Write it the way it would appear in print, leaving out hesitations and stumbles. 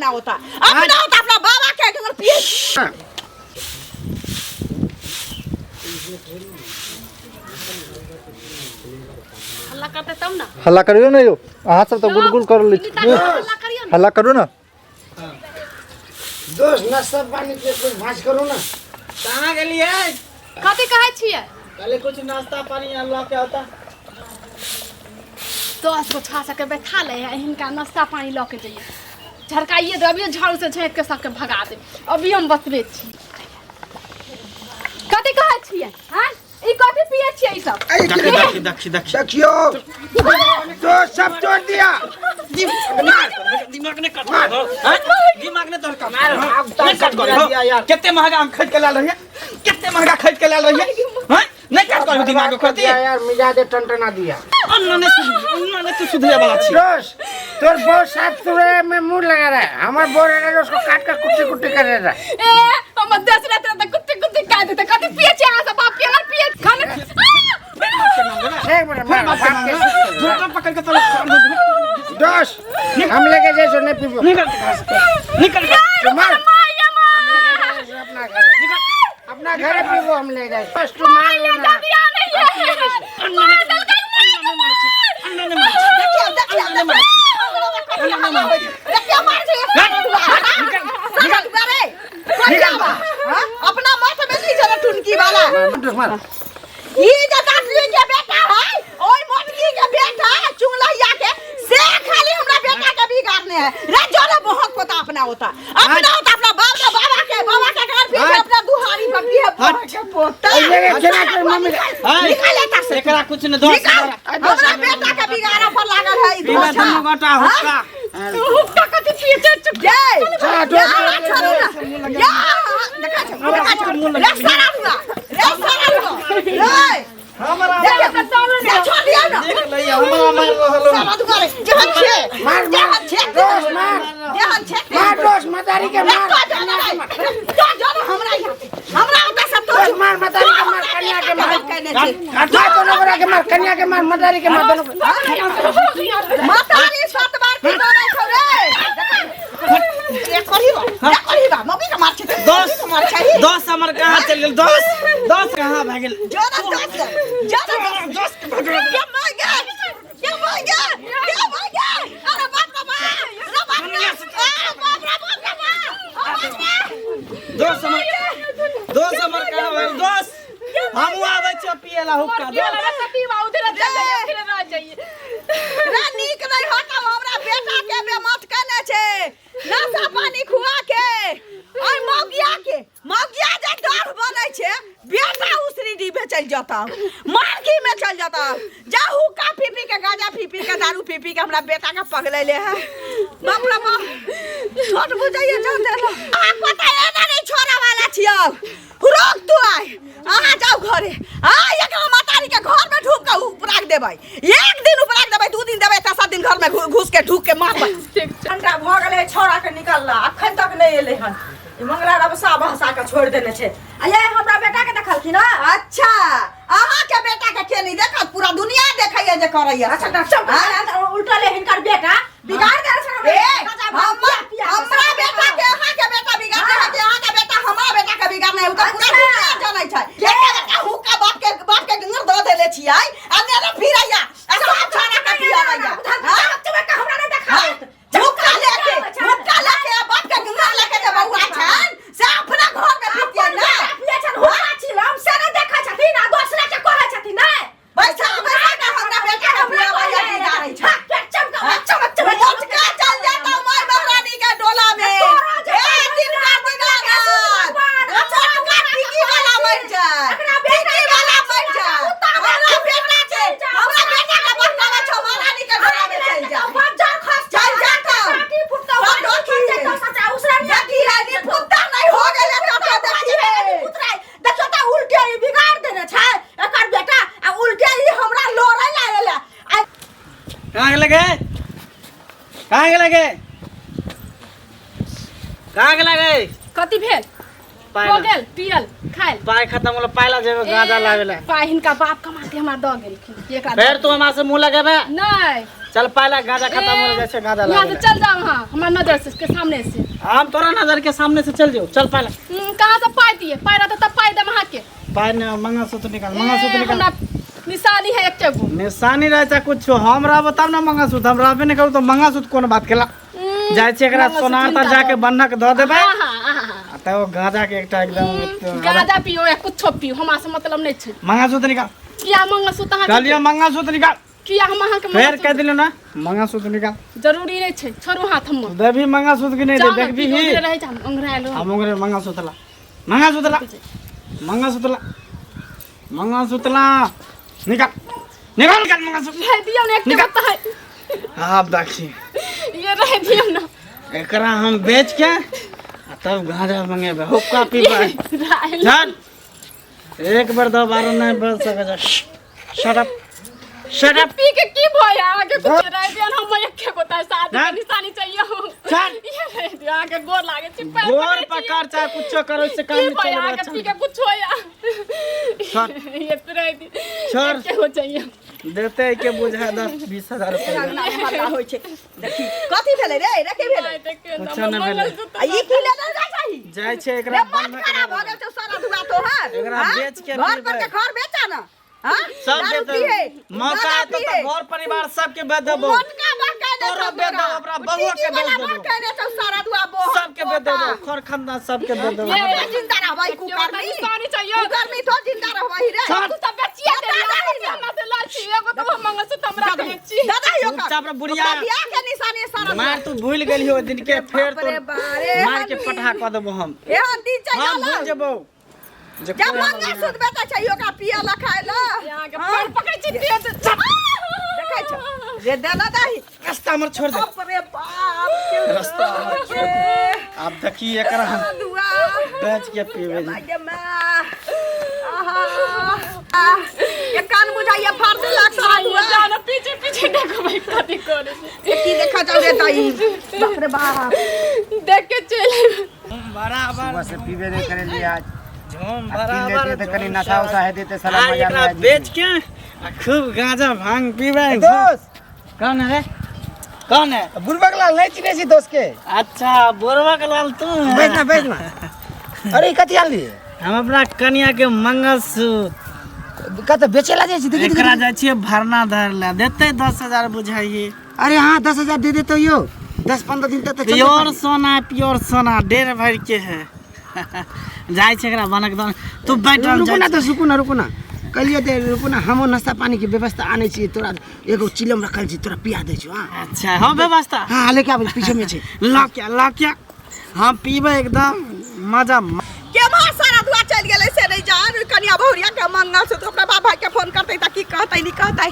अपना होता, अपना होता अपना बाबा के अगर पिए। हल्ला करते तब ना। हल्ला करियौ ने यौ, अहाँ सब तऽ गुलगुल कर लै छी। हल्ला करियौ ने। हल्ला करू ने। दोस्त, नाश्ता पानी के कुछ भाज करू ना। कहाँ गेलियै? कथी कहै छियै? कहले कुछ नाश्ता पानी अनला के होता। 10 गो छा सबके बैठा ले है, हिनका नाश्ता पानी लऽ के जइए। झड़काइए दे, अभियो झाड़ू से झाँकि के सबके भगा दे। अभी हम बतबे छी। कथी कहै छियै? हाँ, ई कथी पिए छियै ई सब? देखी देखी देखी देखी। देखियो दोस्त, सब तोड़ दिया। दिमाग ने कट कर, हैं? दिमाग ने तोहर कट कर, नहीं कट कर हो। कते महंगा हम खरीद के लाल रहिए, कते महंगा खरीद के लाल रहिए, हैं? नहीं कट कर दिमाग को दिया यार, मिजाज टनटना दिया। अन्ना ने सुध, अन्ना ने तू सुधरे वाला छी। दोस्त, तोर बहुत साफ सुथरे में मुंह लगा रहा है, हमार बोल रहा है उसको काट कर कुट्टी कुट्टी कर रहा है। ए, हमर दस रात तक कुत्ते कुत्ते काट देते। कथी पिए छियै अहाँ सब? बाप के अगर पिए खाना। एक मिनट, मार, बाप के। झोटा पकड़ के तोरा दोस्त, हम लेके जैसो नहीं पीबो। निकल के घर से निकल के। मार, अपना घर, अपना घर पीबो, हम ले जाए। बस तू मार लेना। देखियो देखियो देखियो देखियो, मार छै निकल रे, निकल। अपना माथ में नहीं जरा टुनकी वाला। मार। ई जे दासली के बेटा है, ओइ मोटकी के बेटा चुंगलैया के, से खाली हमरा बेटा के बिगाड़ने है रे। जोरे बहुत पोता अपना होता, अपना होता अपना बाप के, बाबा के, बाबा के घर पीछे अपना दुहारी पर भी है के पोता। ये मम्मी निकाल एता से। एकरा कुछ न दोस्त। निकाल, हमरा बेटा के बिगाड़ा पर लागल है ई। पीबे दुनू गोटा हुक्का। हुक्का कथी पिए छै? चुप। जय जा। या देखा छै, देखा छै रे, सारा हुआ रे, सारा हुआ रे। हमरा देखियो, छोड़ दिया ना। देख लइया, हमरा मार रहल। सारा दुआरे जेहन छै। मार, मार। जेहन छै। दोस्त, मार। जेहन छै। मार दोस्त, मतारी के मार। तो जाना रे, तो जाना हमरा यहाँ से। हमरा ओतऽ से तो दोस्त, मार, मतारी के मार, कन्या के मार। केने छै? मार दोनों गोरा के मार, कन्या के मार, मतारी के मार, दोनों को। मातारी सात बार की बोलै छौ रे? रे करी बा, रे करी बा, मम्मी के मार छै। दस के मार छै। 10 हमर कहाँ चल गेल? 10, 10 कहाँ भए गेल? जाना 10, जाना 10। 10 के भगवा। क्या मार गया, क्या मार गया, क्या मार गया? अरे बाप रे बाप, रे बाप रे, आ बाप रे बाप रे बाप, आ बाप रे। 10 हमर, 10 हमर कहाँ भए गेल? 10 हमहूँ आबै छियै पिए ला हुक्का। 10 कथी बा? उधर जाइए, उधर रह जाइए। रे नीक नहीं होता, हमरा बेटा के बेमत केने छै नशा पानी खुआ के। ओइ मौगिया के, मौगिया जे डर बनै छै, बेटा उसरी डिबे चल जाता, मार्गी में चल जाता। जा हुक्का पी पी के, गांजा पी पी के, दारू पी पी के हमरा बेटा के पगलेले है। बाप रे बाप, छोट बुझाइए जा देला। अहाँ पता है ना, नहीं छोड़ा वाला छियौ। रोक तू आय, अहाँ जाओ घरे। आ एकरा मातारी के घर में ढूक के उपराग देबै। एक दिन उपराग देबै, 2 दिन देबै, तेसर दिन घर में घुस के ढूक के मारबै। घंटा भऽ गेलै छौड़ा के निकलला, अखन तक नहि एलै हन। ई मंगला रबसा बहसा के छोड़ि देने छै। आ ये हमरा बेटा के देखलखिन हँ? अच्छा, अहाँ के बेटा के के नहीं देखत? पूरा दुनिया देखैया जे करैया। अच्छा, तऽ सब उल्टा ले, हिनकर बेटा बिगाड़ देने छै हमरा। ए, गाँजा भांग पिया पिया के हमरा सब। बेटा के अहाँ के बेटा बिगाड़ने है कि अहाँ के बेटा हमरा बेटा के बिगाड़ने है? उ तऽ पूरा दुनिया जानै छै। एके बेटा हुक्का बाप के, बाप के गंगर दऽ देले छियै आ नेने फिरैया आ सब छौड़ा के पियाबैया। हाँ? चमक हमरा नहि देखाबत। हुक्का लेके, हुक्का लेके आ बाप के गंगर लेके जे बौआ छनि से अपना घर में पीतियै ने। पियै छनि हुक्का चिलम से नहि देखै छथिन आ दोसरा के कहै छथिन नहि। पैसा पैसा के हमरा बेटा के पियाबैया, बिगाड़ै छै। चमक चमक चमक। मोटका चल जाता माय महारानी के डोला में। ए दिन का दिन मोटका टिकी वाला मर जाए, टिकी वाला मर जाए। हमरा बेटा के, हमरा बेटा के बहकावा छौ, महारानी के डोला में चल जा, चल जाता। सब देखी देखी है नी फुत्ता नहीं हो गेलै तो देखी है। देखियौ तऽ उल्टे ई बिगाड़ देने छै एकर बेटा आ उल्टे ई हमरा लड़ै लागल आ। कहाँ गेलै गे? कहाँ गेलै गे? कहाँ गेलै गे? कथी भेल? पाइ हो गेल पियल खायल। पाइ खत्म होलो, पाइ ला जेबे गांजा लावे ला। पाइ हिनका बाप कमा के हमरा दऽ गेलखिन, एकरा फेर तू हमरा से मुंह लगेबे? नहि। चल पहला गांजा खत्म हो जाइ छै गांजा यहाँ से लागे चल जाओ अहाँ हमरा नजर से के सामने से। हम तोरा नजर के सामने से चल जाओ, चल पहला। कहाँ से पाई दिए? पाई रहता तब पाई देम अहाँके। पाई ने मंगलसूत्र निकाल, मंगलसूत्र ए, निकाल। हमरा निशानी है एक गो। निशानी रहे चाहे कुछ हम रहबो तब ना मंगलसूत्र, हम रहबे नहीं करू तो मंगलसूत्र कोन बात केला। जाइ छै एकरा मंगलसूत्र सोनार तर निकाल। जाके बन्धक दऽ देबै। हाँ, हाँ, हाँ, हाँ। आ तब ओ गांजा के एकटा एकदम गांजा पियो या कुछो पियो हमरा से मतलब नहीं छै। मंगलसूत्र निकाल। किया मंगलसूत्र अहाँ कहलियो मंगलसूत्र निकाल। किया हम अहाँके फेर मंगलसूत्र कह दिलियो ना मंगलसूत्र निकाल। जरूरी नहीं छै, छोड़ू हाथ हमर। देबही मंगलसूत्र कि नहीं जाओ ना, देखबी पियो, ही। उधरे रहै छै, हम ओंघरायल रहब। हम ओंघरे मंगलसूत्र ला, मंगलसूत्र ला, मंगलसूत्र ला, मंगलसूत्र ला, निकाल निकाल निकाल मंगलसूत्र। रह दियौ ने एक निकाल। बता है। आब देखी ये रह दियौ ना। एकरा हम बेच के आ तब गांजा मंगेबै, हुक्का पीबै। चल चल एक बार दोबारा नहीं बोल सके। Shut up shut up. पी के की भय अहाँके कुछ रह दियौ ना, हम एके गोता शादी के चल। निशानी चाहिए हम। चल। ये रह दियौ, अहाँके गोर लागे छी, पैर गोर पकड़ै छी। पकड़ चाहे कुछो करो, इससे काम की नहीं भय चलेगा। अहाँके पी के कुछ होया। छोड़। ये तो रह दियौ। छोड़। एके हो चाहिए। देते के बुझा 10-20 हजार रुपया। अंगना में हल्ला होइ छै। देखी कथी भेलै रे? रे की भेलै? कुछो नहि भेलै। आ ई की लेने जाइ चाही? जाइ छै रे एकरा मत बन्धक खराब भऽ गेल छौ सारा धुआ तोहर। एकरा हाँ? बेच के घर पर पीबै। के घर बेचा ना। हाँ? सब दारू बेच पीहे, मौका गाँजा एतौ पीहे। तऽ घर परिवार सबके बेच देबौ। मोटका बहकाय दे तोरो छौ बेच तोरा। देबौ, अपना बउआ के टीटी बेच वाला देबौ। बहकाय दे छौ सारा धुआ बोहर सबके बेच देबौ, पोता। खर खानदान सबके बेच देबौ। ये। जिंदा रहबै कुकर्मी। निशानी चाहिए। कुकर्मी तो जिंदा रहबै रे। छोड़। तू सब बेचिए दे, हमरा से लाल छी, एगो तो हम मंगलसूत्र हमरा देने छी। दादा यो कर। चुपचाप रे बुढ़िया। ओकरा बियाह के निशानी सारा मार तू भूल गेलियो ओहि दिन के, फेर बाप रे तोर बारे, मार के हनी। पटहा कऽ देबौ हम। एहन दिन चलि हम आयल। भूल जेबौ। जे जब कोइ हमर मंगलसूत्र बेचै छै ओकरा पिए ला खाए ला। अहाँके हाँ? पैर पकड़ै छी, दियौ तऽ देखै छौ रे देना दाही। रास्ता हमर छोड़ दे। बाप रे बाप के रास्ता हमर छोड़ दे। आब देखी एकरा हम दुआ बेच के पीबै। गे माँ। आहा आह, ये कान बुझाइए फाड़ देलक सारा दुआ। जाना पीछे पीछे देखबै कथी करै छै। ये की देखा जाओ रे दाई। बाप रे बाप। देख के चलि अयबै। बराबर सुबह से पीबे नहीं करे लिए आज। झूम आ पी बराबर लेते तो कनी नशा उशा है देते साला आ मजा में एकरा आ जेतै। बेच के आ खूब गांजा भांग पीबै। दोस्त कौन है रे? कौन है? बुढ़बक लाल नहीं चिन्है छी दोस्त के? अच्छा बुढ़वा के लाल तू है। बैठ ना बैठ ना। अरे ई कथी आनलियै? हम अपना कनिया के मंगलसूत्र। कतऽ बेचे ला जाइ छी? देखी देखी। एकरा जाइ छियै भरना धर ले, देतै 10,000 बुझाइए। अरे हाँ 10,000 दे देते यो, 10-15 दिन तक तो चलते प्योर पारी। सोना, प्योर सोना 1.5 भर के है। जाइ छै एकरा बनक दन, तू बैठ हम रुकू जाइ ना तो रुकू ना रुकू ना, कहलिए ते रुकू ना, हमो नाश्ता पानी के व्यवस्था आनै छी, तोरा एगो चिलम रखल छी, तोरा पिया दै छी। हाँ अच्छा हो व्यवस्था। हाँ लेके आबै पीछे में छै। ला क्या ला क्या, हम पीबै एकदम मजा। केम्हर सारा धुआ चलि गेलै से नहि जान। कनिया बहुरिया के मंगलसूत्र अपना बाप भाई के फोन करतै तऽ की कहतै नहि कहतै।